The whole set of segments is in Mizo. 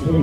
Chawi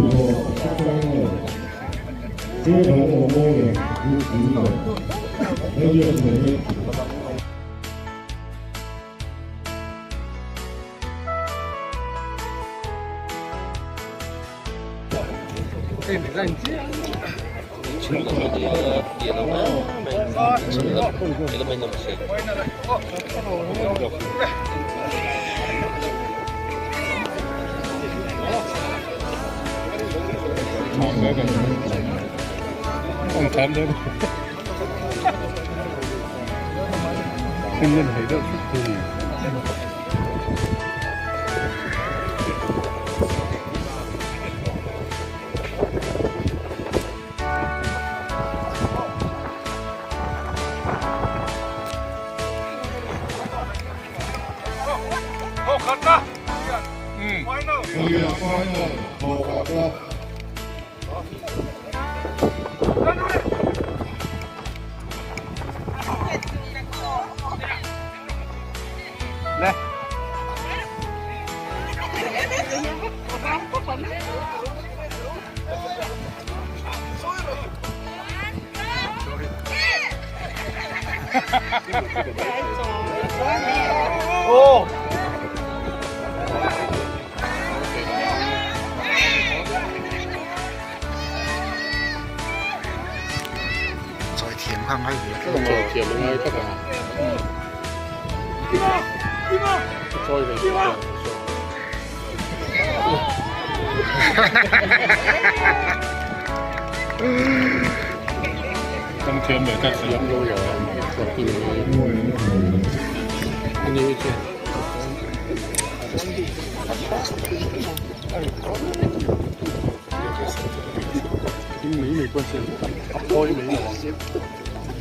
thiam kha ngai ve tlat. Chawi thiam a ngai tlat a. Chawi ve thiam. Kan thiam ve tlat siam lo lo ani hi chu. Ding mai mai pawh siam a phawi mai lo ang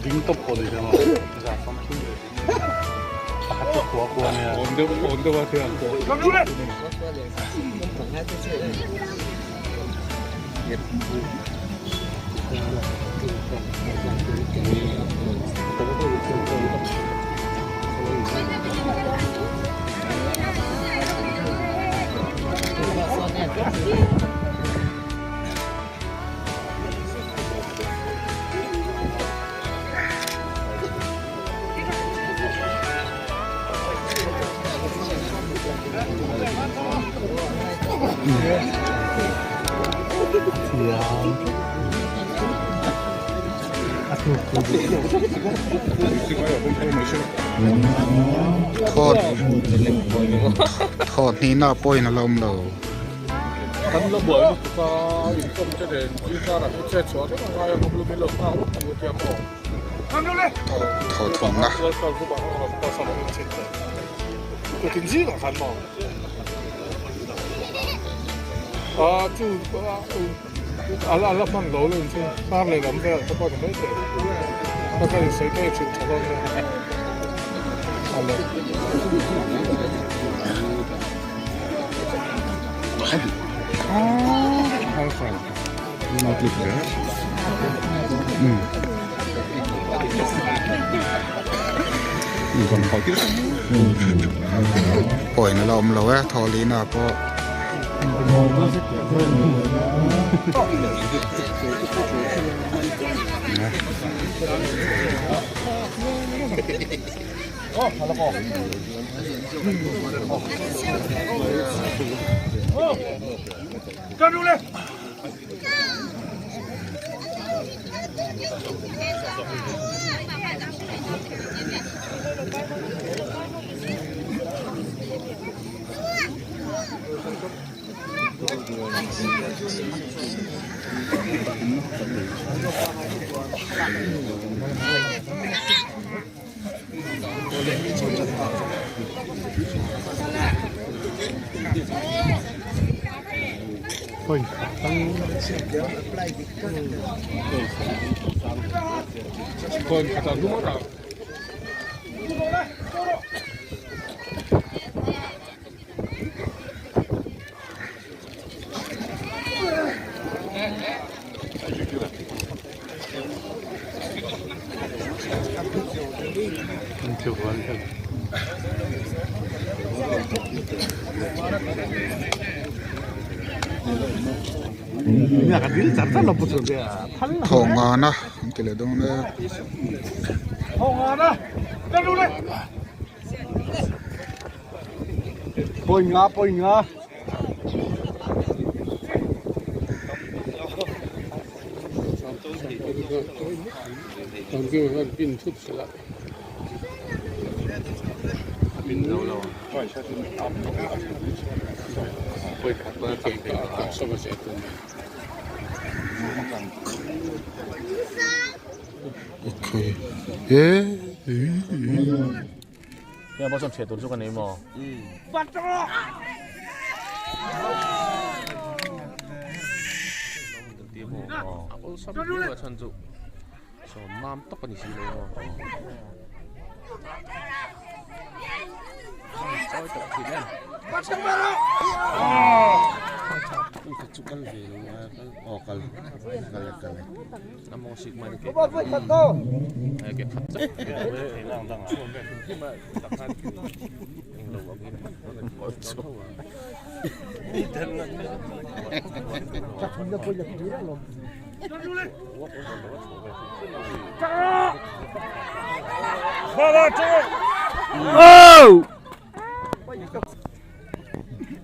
ding tawp pawh ni hlawm a pakhat chu kua kua nia awn deuh awn deuh a thil an pawh Thawt thawt hnihna pawhin a la awm lo. Kan la buai lutuk a, inkhawm te nen zingkarah hi chet chhuah reng a ngai a, ngawm lum in lo nghak lawk ang tia maw? Thaw thumna. Kutin zingah khan maw? A chu a la hman lo leh chu kar leh lam vel te pawh ni mai thei. Ka ka insawi ka inhrilh tha dawn nia. Ale. Point a la awm lo e thawhlihna pawh. Thawh ngana an ti leh dawn e.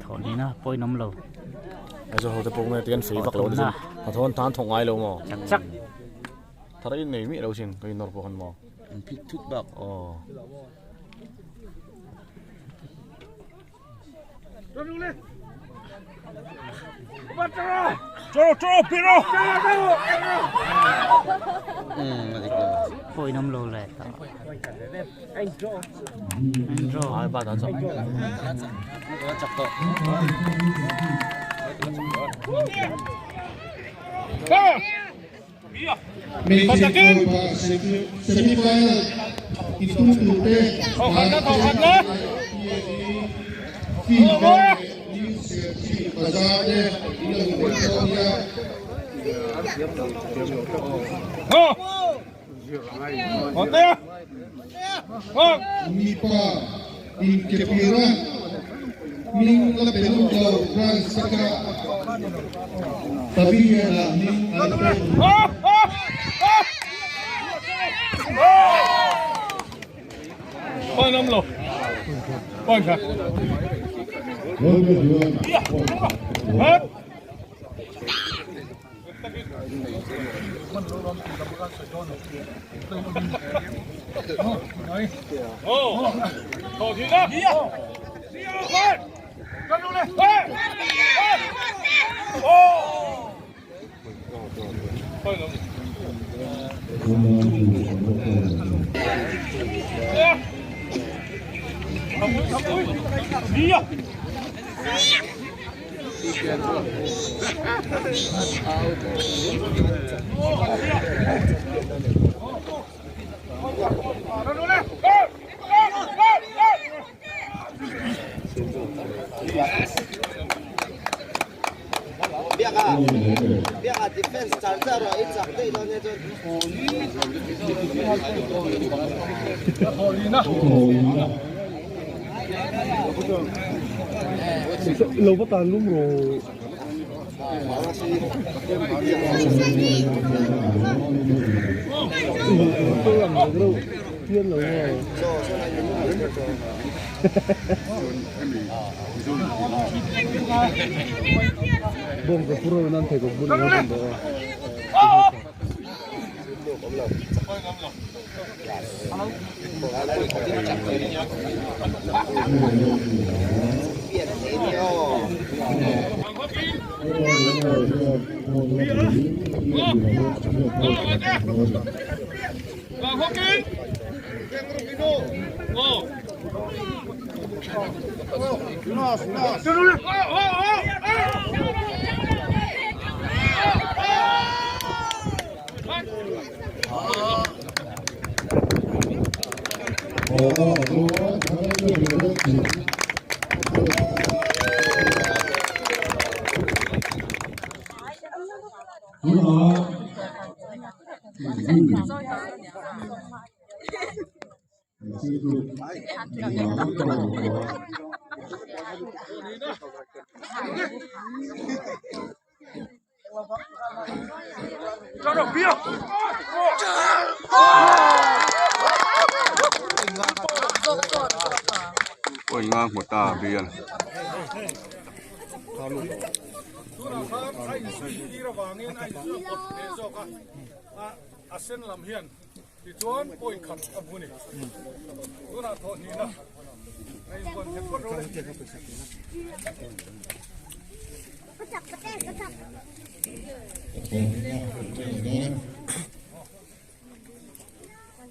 Thawhnina pawhin awm lo. Aizawl ho te pawh nge tian fei vak lo ni a thawn tan thawk ngai lo maw? Chak chak. Thar in nei miah lo sin ka in nawr pawh khan maw? An phit thut bak. Aw. Pawhin awm lo le ta. An draw. Ai ba dan chak. Chak tawh. Semi-final intum turte Field New Serchhip Bazar te in lo hmu dawn nia. Mipa inkepira hming la pe lut lo branch te kha pavilion ah hming an la pek duh. Point nga hmu ta bial. A sen lam hian tichuan point khat a hmu ni. Tunah thawh hnihna a inbuan nghet phawt rawh le.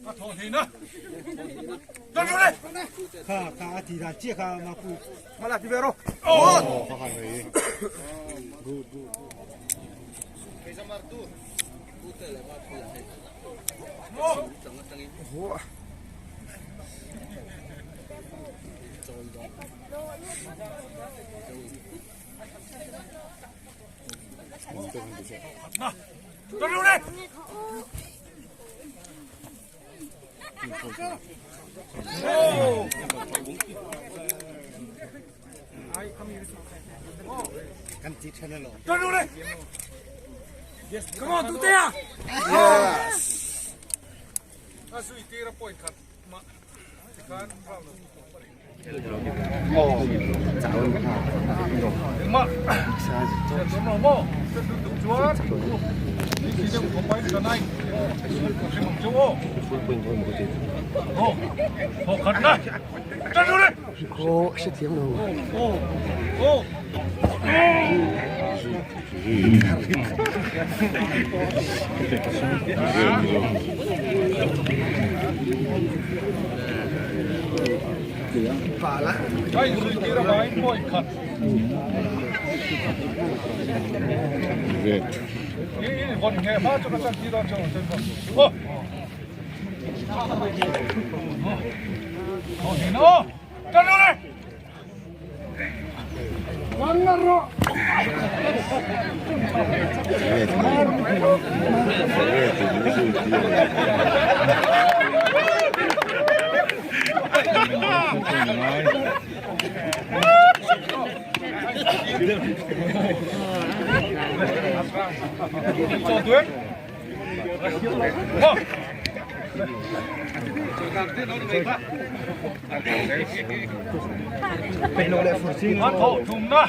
A thawh hnihna. A zui tir a point khat mah tikhan round a Engmah Sen dawn lo maw? Sen dun duh chuan DC deuh combine ka nai hrim ang chauh aw. Aw thawh khat na tan ru le. Aw aw. Ai zui tir avangin point khat. I vawn ngheh hma chu ka chan tir dawn chuan ang che. Aw. Aw hnin aw. Tan ru le. A thawh thumna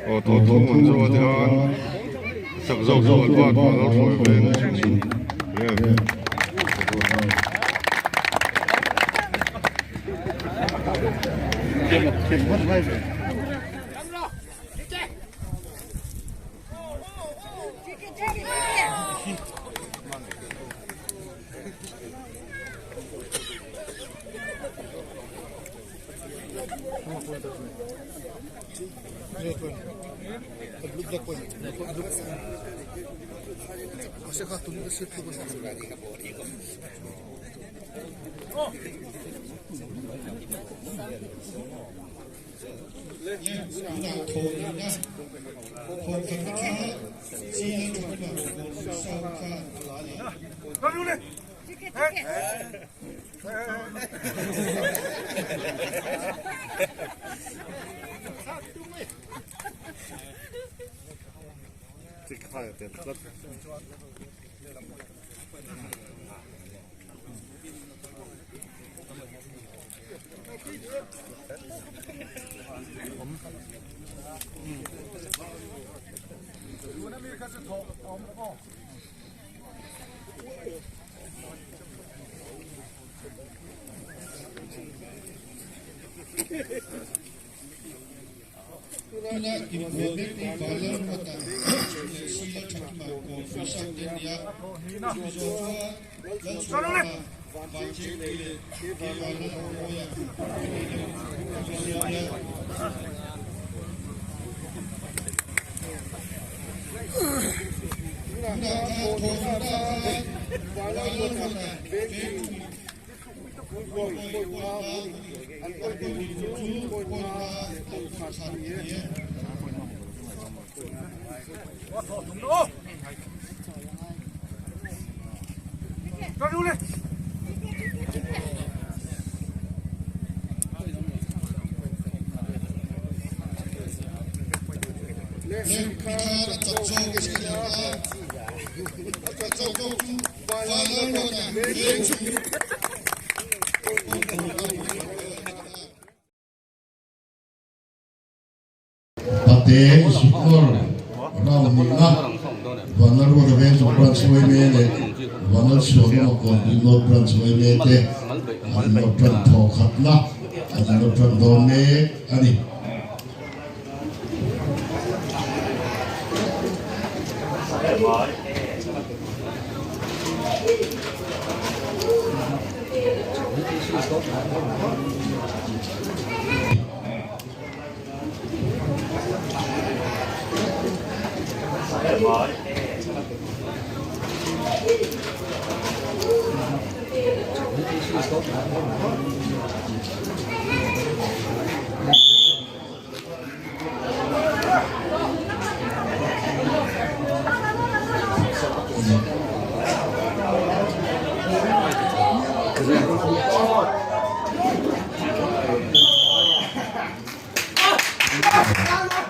Aw tawh thum an chu a tihian chak zawk zawk an bat a lo hruai ve thin Tuna inbual mektu Vanlalruata leh Sila Thakima kawnpui sang te nia chu zawh chuan Lalchhuahkama Vanchengpui leh Keivanglalawmawia pahnih deuh an rawn nia. Tunah khan thawhhona khan Vanlalruata veng thum. Pate Sukor round nihna Vanlalruata Vengchung Branch yma leh Vanlalchhuanawma Kawnpui North Branch yma te an inawt tan thawh khatna an inawt tan dawn mek a ni.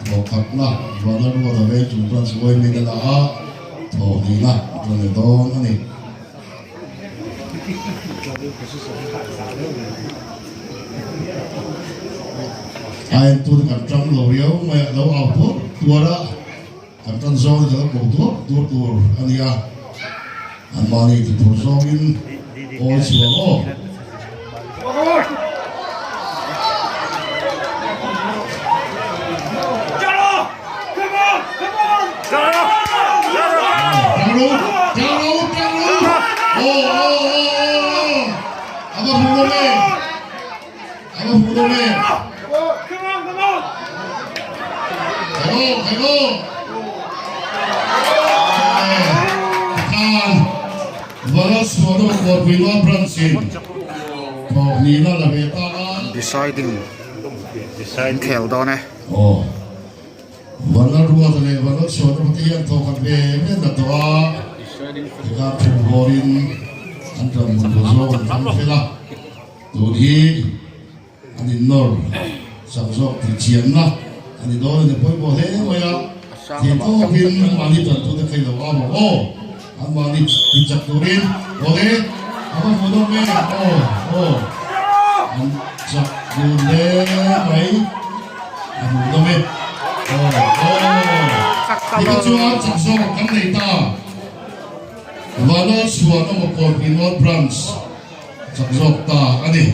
Thawkhatna Vanlalruata Vengchung Branch Yma la a, thawhhnihna a tla leh dawn a ni. A entu te kan tang lo riau mai a, lo au tuar tuar a, kan tan zawng in ka lo ko tuar tuar tur a ni a, anmahni ti phur zawngin awi chhuak aw. Deciding inkhel dawn e. Vanlalruata leh Vanlalchhuanawma te hian thawkhat ve ve na tawh a, tikah thu hawrin an ṭan hmun tur zawng an thlang fel a, tun hi an innawr chak zawk tih chianna a ni dawn a ni pawimawh hle mai a, thei tawkin anmahni ṭantute kha i lo au ang aw, anmahni ti chak turin awle a va hmu dawm em aw aw an chak dun hle mai. A hmuh nawm e. Aw aw. Tika chuan chak zawk kan nei ta. Vanlal chhuan emaw Kawnpui North Branch chak zawk ta a ni.